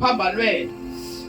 Phambanweni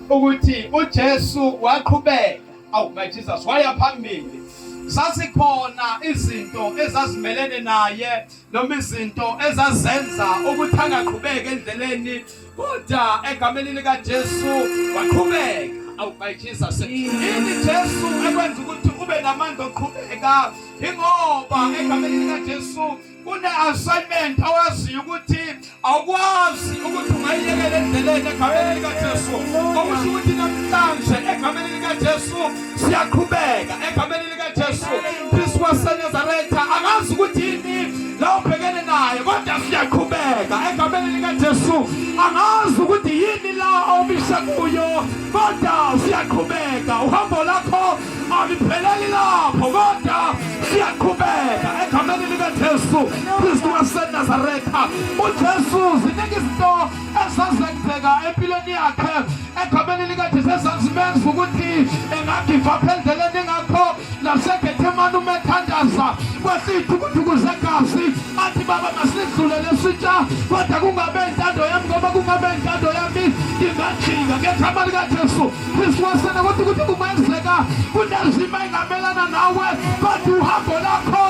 ukuthi uJesu waqhubeka, awu my Jesus, waya phambili. Zasikhona izinto ezazimelene naye noma izinto ezazenza ukuthi angaqhubeki endleleni, kodwa egameni likaJesu waqhubeka. Awu my Jesus, yini Jesu ekwenza ukuthi ube namandla okuqhubeka? Ingoba egameni likaJesu kune-assignment awaziyo ukuthi awukwazi ukuthi ungayiyekela endleleni egameni likaJesu. Okusho ukuthi namhlanje egameni likaJesu siyaqhubeka, egameni likaJesu Kristu waseNazaretha. Angazi ukuthi yini la ubhekene nayo, kodwa siyaqhubeka egameni likaJesu. Angazi ukuthi yini la omisha kuyo, kodwa siyaqhubeka. Uhambo lakho alipheleli lapho, kodwa siyaqhubeka egameni likaJesu Kristu waseNazaretha. UJesu ziningi izinto ezazenzeka empilweni yakhe egameni likaJesu ezazimenza ukuthi engagiva apha endleleni. Ingakho naseGethemane uma ethandaza kwehla iy'thukuthuku zegazi, athi, "Baba, masidlule lesitsha, kodwa kungabe intando yami, ngoba kungabe intando yami ngingajika." Ngegama likaJesu Kristu wasena kodwa ukuthi kungenzeka kunezimo engamelana nawe, kodwa uhambo lakho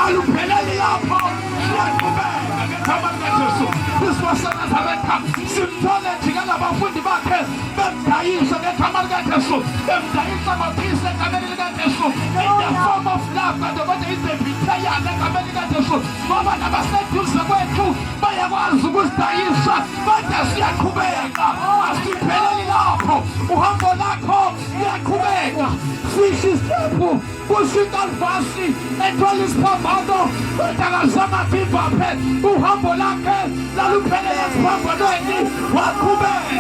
alupheleli lapho, liyaqhubeka ngegama likaJesu Kristu waseNazaretha. Simthole jikela abafundi bakhe bemdayisa ngegama likaJesu, bemdayisa maphisi egameni likaJesu, in the form of love, kodwa kodwa is a betrayal egameni likaJesu, ngoba nabaseduze kwethu bayakwazi ukusidayisa, kodwa siyaqhubeka, asipheleli lapho, uhambo lakho liyaqhubeka. Sisho isitephu kusho inkalivasi ethwala isiphambano, kodwa akazange agive up, uhambo lakhe laluphelele esiphambanweni, waqhubeka.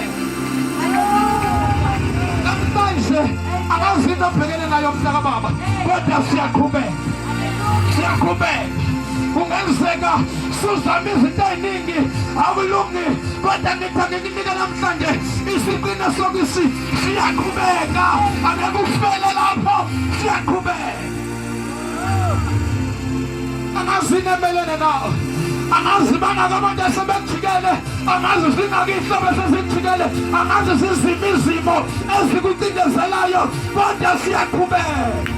Namhlanje akazi into obhekene nayo, mntakababa, kodwa siyaqhubeka, siyaqhubeka. Kungenzeka suzama izinto ey'ningi, akulungi, kodwa ngithi angikunike namhlanje isiqina sokuthi siyaqhubeka, angeke ufele lapho, siyaqhubeka. Angazi emelene nawo, angazi bangaka abantu asebekujikele, angazi zingaki iy'hlobo esezikujikele, angazi zizimo izimo ezikucindezelayo, kodwa siyaqhubeka,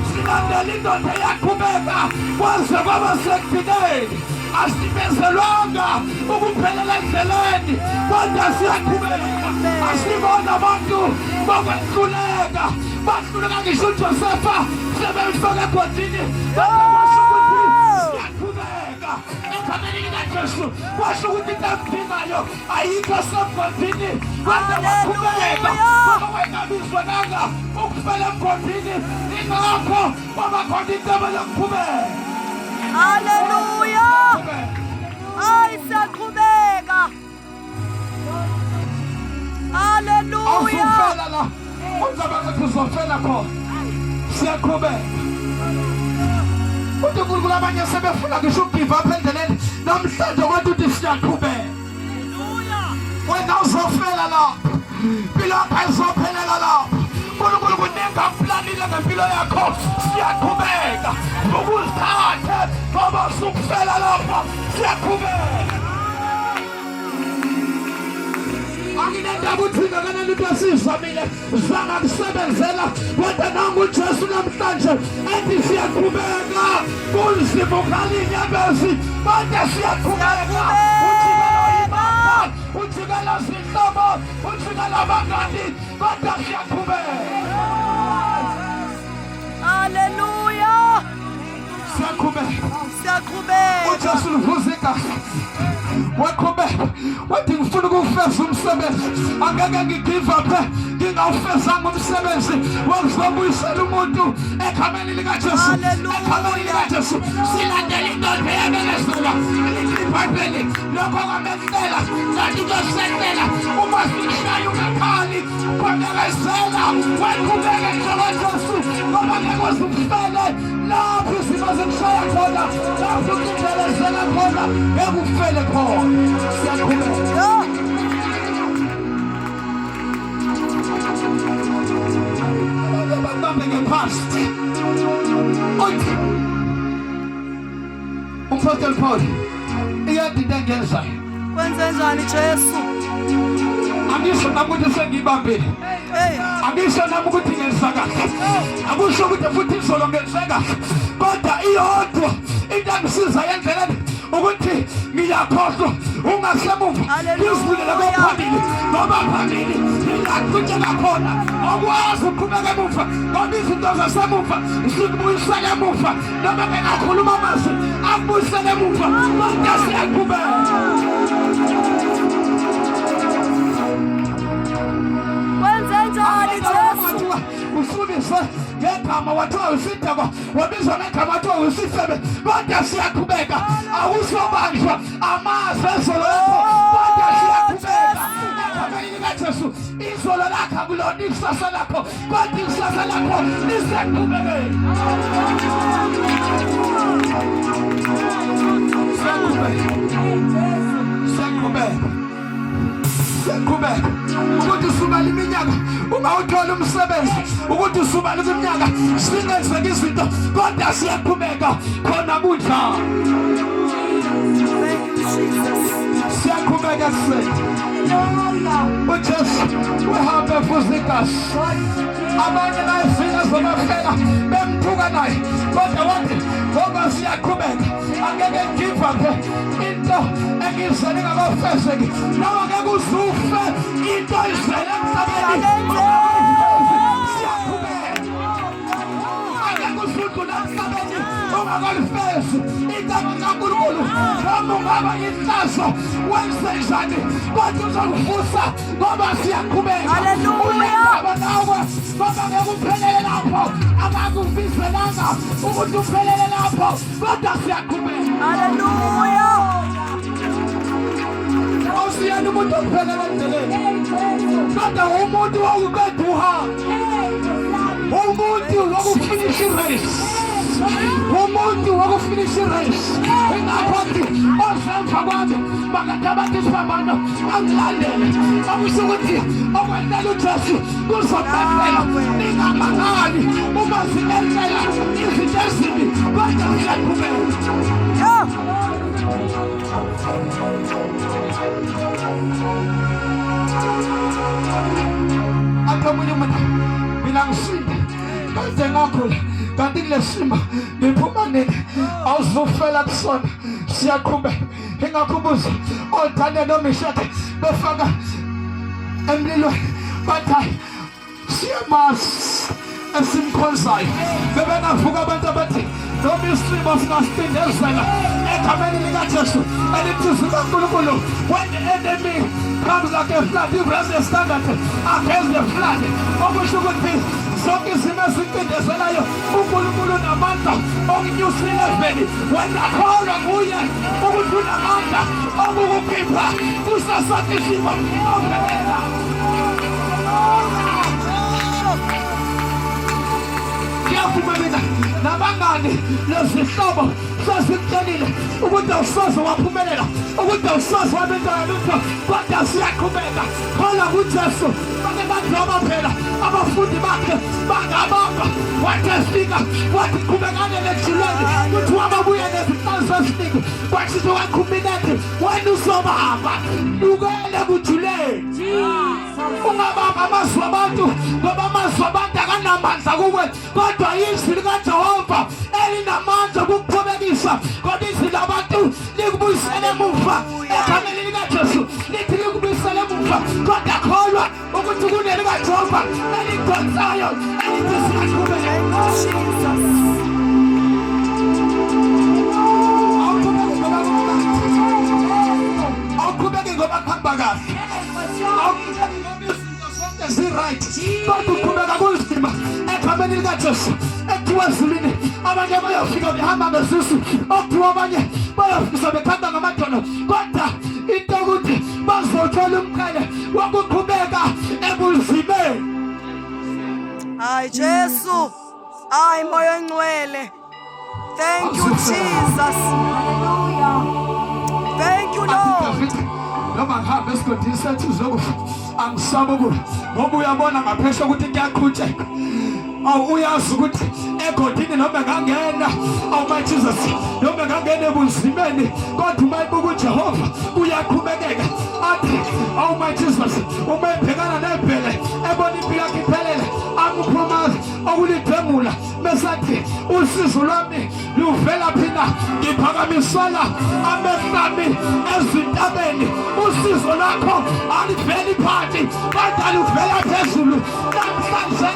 silandela indoda eyaqhubeka kwaze kwaba sekugcineni. Asimezelwanga ukuphelela endleleni, kodwa siyaqhubeka. Asibona abantu bokwehluleka, bahluleka ngisho uJosefa sebemfaka egodini, kodwa kwasho ukuthi siyaqhubeka egameni likaJesu. Kwasho ukuthi into emdingayo ayikho semgodini, kodwa waqhubeka ngoba wayengabizwananga ukufela emgodini. Ingakho kwaba khona intaba yokuqhubeka. Haleluya! Hayi, siyaqhubeka. Haleluya! Awuzufela la ucabanga ukuthi uzofela khona, siyaqhubeka. Uthi uNkulunkulu abanye sebefuna ngisho ukugive up endleleni namhlanje, kodwa uthi siyaqhubeka. Wena uzofela lapho, impilo yakho ayizophelela lapho. uNkulunkulu kuningi akuplanile ngempilo yakho. Siyaqhubeka, ukuzithathe ngoba usukufela lapho, siyaqhubeka. Anginendaba ukuthi ngakanani into esiyizamile zangakusebenzela, kodwa nangu uJesu namhlanje ethi siyaqhubeka. Kunzima, ukhala inyembezi, kodwa siyaqhubeka. Ujikela ibandla, ujikela zihlobo, ujikela abangani, kodwa siyaqhubeka. Haleluya! Siyaqhubeka. Siyaqhubeka. UJesu livuza igazi, waqhubeka, wathi, "Ngifuna ukuwufeza umsebenzi, angeke ngigive up ngingawufezanga umsebenzi wokuzobuyisela umuntu egameni likaJesu." Egameni likaJesu silandela indoda eyabekezela. Lithi iBhayibheli lokho kwamehlela kanti kuyosehlela uma sikushaya ungakhali. Kwabekezela, waqhubeka njengoJesu, ngoba ngeke uze ufele lapho izimo zikushaya khona, lapho ucindezeleka khona, ngeke ufele khona. Siyaqhubeka. Abanye bakubambe ngepast. Uthi umphostoli Paul, iyadinto engiyenzayo. Kwenze njani, Jesu? I'm Angisho nami ukuthi sengiyibambile. Angisho nami ukuthi ngenza kahle. Akusho ukuthi futhi izolo ngenze kahle. Kodwa iyodwa into engisiza endleleni ukuthi ngiyakhohlwa ungasemuva ngizivulele kophambili ngoba phambili ngingaqhutsheka khona awukwazi ukuqhubeka emuva ngoba izinto zasemuva zikubuyisela emuva noma bengakhuluma amazwi akubuyisele emuva kodwa siyaqhubeka. Wenze njani Jesu? Usubiswe ngegama wathiwa usidakwa, wabizwa ngegama wathiwa usifebe, kodwa siyaqhubeka. Awusobanjwa amazwi ezolo lakho, kodwa siyaqhubeka. Egameni likaJesu, izolo lakho akulona ikusasa lakho, kodwa ikusasa lakho liseqhubekeni. Siyaqhubeka, siyaqhubeka, siyaqhubeka. Ukuthi usubala iminyaka ungawuthola umsebenzi, ukuthi usubala iminyaka singenzeki izinto, kodwa siyaqhubeka khona kunjalo. Thank you, Jesus. Siyaqhubeka ekuseni. UJesu uhambe efuza igazi. Abanye bayefika zobafela bemthuka naye, kodwa wathi ngoba siyaqhubeka angeke give up into engiyizele ingakafezeki, nawe angeke uze ufe into izele emhlabeni. Siyaqhubeka, angeke usudlula emhlabeni ungakalifezi igama likaNkulunkulu. Noma ungaba yihlazo wenze njani, kodwa uzokuvusa ngoba siyaqhubeka. Hallelujah. Unendaba nawe ngoba ngeke uphelele lapho, akakubizelanga ukuthi uphelele lapho, kodwa siyaqhubeka. Hallelujah. Awusiyena umuntu okuphelela endleleni, kodwa umuntu wokuqeda uhambo, umuntu wokufinisha irace, umuntu wokufinisha irace. Ingakho athi osemva kwami makathabatha isiphambano angilandele, okusho ukuthi okwentela uJesu kuzoqedela. Ningamangali uma zinentela izinto ezimbi, kodwa ziyaqhubeka. Yeah. Athi omunye umuntu, mina ngisinde kade ngakhula, kanti kule simo ngiphuma nini? Awuzufela kusona, siyaqhubeka. Ingakho ubuza oDaniel noMishake befaka emlilweni, bathi hayi, siyamazi esimkhonzayo. Bebengavuka abantu abathi noma isimo singasicindezela, egameni likaJesu elithi zikaNkulunkulu, when the enemy comes like a flood, he raise the standard against the flood. Okusho ukuthi zonke izimo ezicindezelayo, uNkulunkulu unamandla okunyusa ileveli. Wena kholwa nguye ukuthi unamandla okukukhipha kuso sonke isimo obhekene. Ngiyavuma mina, nabangani nezihlobo sezikutshelile ukuthi awusoze waphumelela, ukuthi awusoze wabe into yalutho, kodwa siyaqhubeka. Kholwa kuJesu. Bake badroba phela abafundi bakhe, bangabamba, wathi efika wathi qhubekane nejuleni, kuthi wababuya nezinhlanzi eziningi, kwathi waqhuminethe wena uzobamba nukele kujuleni. Ungabamba amazwi abantu, ngoba amazwi abantu akanamandla kuwe, kodwa izwi likaJehova elinamandla okukuthobekisa, kodwa izwi labantu likubuyisele emuva. Egameni likaJesu lithi likubuyisele emuva, kodwa kholwa ukuthi kunelikaJehova elidonsayo elithi siyaqhubeka. Jesus. Awuqhubeki ngoba kumnandi, awuqhubeki ngoba kuhamba kahle, awuqhubeki ngoba izinto zonke zi-right, kodwa uqhubeka kunzima. Egameni likaJesu ekuthiwa ezulwini abanye bayofika behamba ngezisu, okuthiwa abanye bayofisa bekhanda ngamadolo, kodwa into yokuthi bazothola umqhele wokuqhubeka ebunzimeni. Hayi Jesu. Hayi Moya oNgcwele. Thank you Jesus. Thank you Lord. David, noma ngihambe esigodini sethu zokufa, angisabi ukufa, ngoba uyabona ngaphesheya ukuthi kuyaqhutsheka. Awu, uyazi ukuthi Egodini noma engangena, oh my Jesus, noma engangena ebunzimeni, kodwa uma ebuka uJehova uyaqhubekeka athi, oh my Jesus, uma ebhekana nebhele ebona impilo yakhe iphelele, amuphe okulidwengula bese athi usizo lwami luvela phina, ngiphakamisela amehlo ami ezintabeni. Usizo lwakho aliveli phansi kodwa luvela phezulu. Namhlanje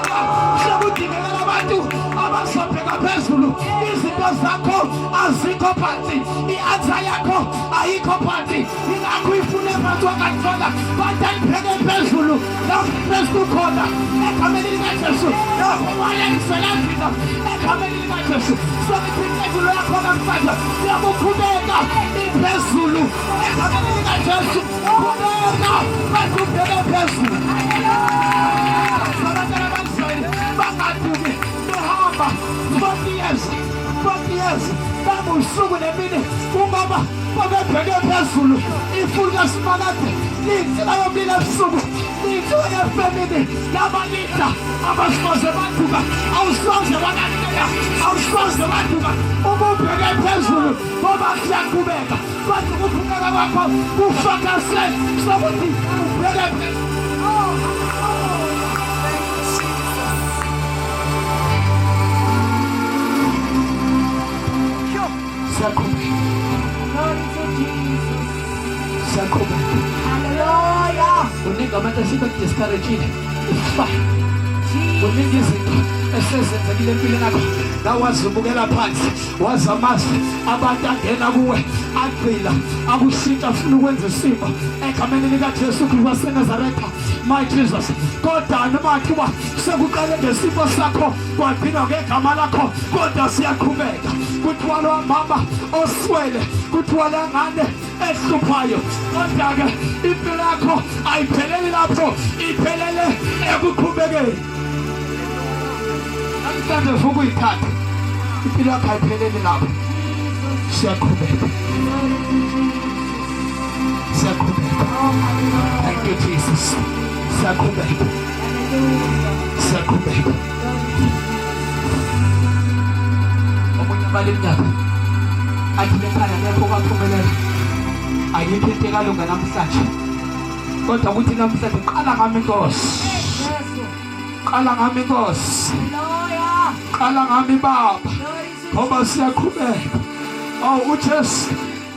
sekudingekela abantu abazobheka phezulu. Izinto zakho azikho phansi, i-answer yakho ayikho phansi, ingakho uyifune phansi wakathola, kodwa ibheke phezulu lapho phezulu khona egameni likaJesu. Lapho wayeliselazika egameni likaJesu. Sokuthi impendulo yakho namhlanje iyakuqhubeka iphezulu egameni likaJesu. Qhubeka bese ubheke phezulu. Abantwana ba-Israyeli bangaduki behamba 40 years, 40 years bangusuku nemini kungoba babebheke phezulu. Ifu likaSimakade linsika yomlilo ebusuku, linsika yefemini labalinda abasoze baduka. Awusoze walahleka, awusoze waduka uma ubheke phezulu, ngoba kuyaqhubeka. Kodwa ukuqhubeka kwakho kufakase sokuthi ubheke phezulu. Siyaqhubeka. Glory to Jesus. Siyaqhubeka. Hallelujah. Kuningi abantu asebekudiscouragile. It's fine. Kuningi izinto esezenzekile empilweni yakho nawazibukela phansi, wazamazi abantu angena kuwe agcila akushintsha afuna ukwenza isimo egameni likaJesu Kristu waseNazaretha, my Jesus. Kodwa noma kuthiwa sekuqale ngesimo sakho kwagcina ngegama lakho, kodwa siyaqhubeka. Kuthiwa lo mama oswele, kuthiwa la ngane ehluphayo, kodwa-ke impilo yakho ayipheleli lapho, iphelele ekuqhubekeni. Namhlanje vuka uyithathe, impilo yakho ayipheleli lapho, siyaqhubeka, siyaqhubeka. Thank you Jesus. Siyaqhubeka, siyaqhubeka. Omunye abala iminyaka athi lekhaya ngekho kwaphumelela, ayikho into ekalunga namhlanje, kodwa ukuthi namhlanje qala ngami inkosi, qala ngami inkosi, qala ngami baba, ngoba siyaqhubeka. Oh uJesu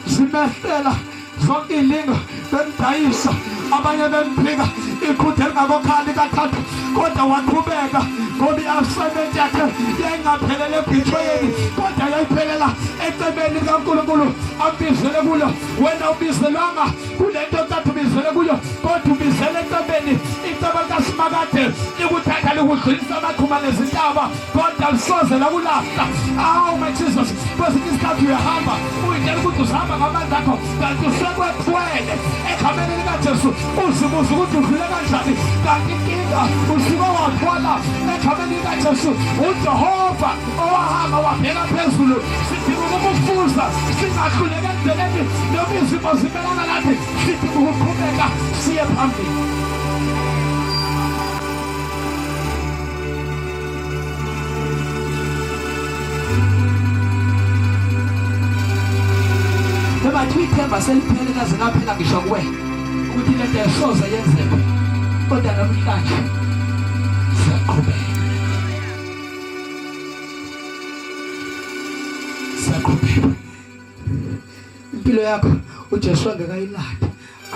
zimehlela zonke ilinga, bemdayisa abanye bemphika, iqhude lingakokhali kathathu, kodwa waqhubeka ngoba i-assignment yakhe yayingaphelele ebhithweni, kodwa yayiphelela ecebeni likaNkulunkulu ambizele kulo. Wena ubizelwanga kule nto kade ubizele kuyo, kodwa ubizele ecebeni. Icebo likaSimakade likuthatha likudlulisa amaqhuma nezintaba, kodwa lisoze lakulahla. Awu my Jesus, kwesinye isikhathi uyahamba uyitshela ukuthi usihamba ngamandla akho, kanti usekwethwele egameni likaJesu. Uzibuza ukuthi udlule kanjani, kanti inkinga usuke wathwala egameni likaJesu. UJehova owahamba wabheka phezulu, sidinga ukumufuza, singahluleka endleleni noma izimo zimelana nathi, sidinga ukuqhubeka siye phambili. Noma thiwa ithemba seliphele laze laphela ngisho kuwena ukuthi lento ayisoze yenzeke, kodwa namhlanje siyaqhubeka, siyaqhubeka. Impilo yakho uJesu angekayilandi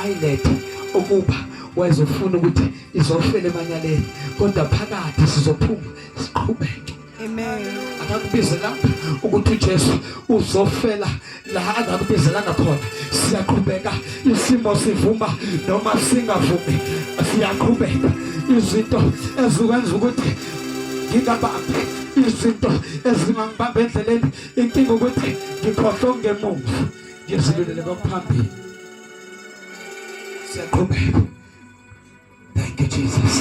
ayilethe ukuba wayezofuna ukuthi izofela emanyaleni, kodwa phakathi sizophuma siqhubeke. Amen. Akakubizelanga ukuthi uJesu uzofela la angakubizelanga khona. Siyaqhubeka, isimo sivuma noma singavumi, siyaqhubeka. Izinto ezikwenza ukuthi ngingabambi, izinto ezingangibamba endleleni, inkinga ukuthi ngikhohlwe ngemuva, ngizilulele kokuphambili. Siyaqhubeka. Thank you Jesus.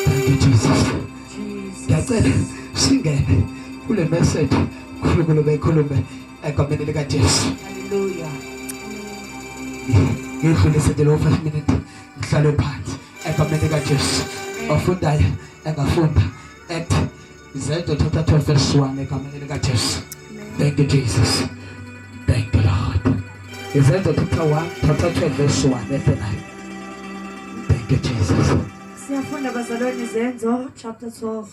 Thank you Jesus. Ngiyacela singene kule message uNkulunkulu bekhulume egameni lika Jesu. Hallelujah. Ngidlulise nje lo 5 minute ngihlale phansi egameni lika Jesu. Ofundayo engafunda Act Izenzo chapter 12 verse 1 egameni likaJesu. Thank you Jesus. Thank you Lord. Izenzo chapter 1 chapter 12 verse 1 efelayo. Thank you Jesus. Siyafunda bazalwane Izenzo chapter 12.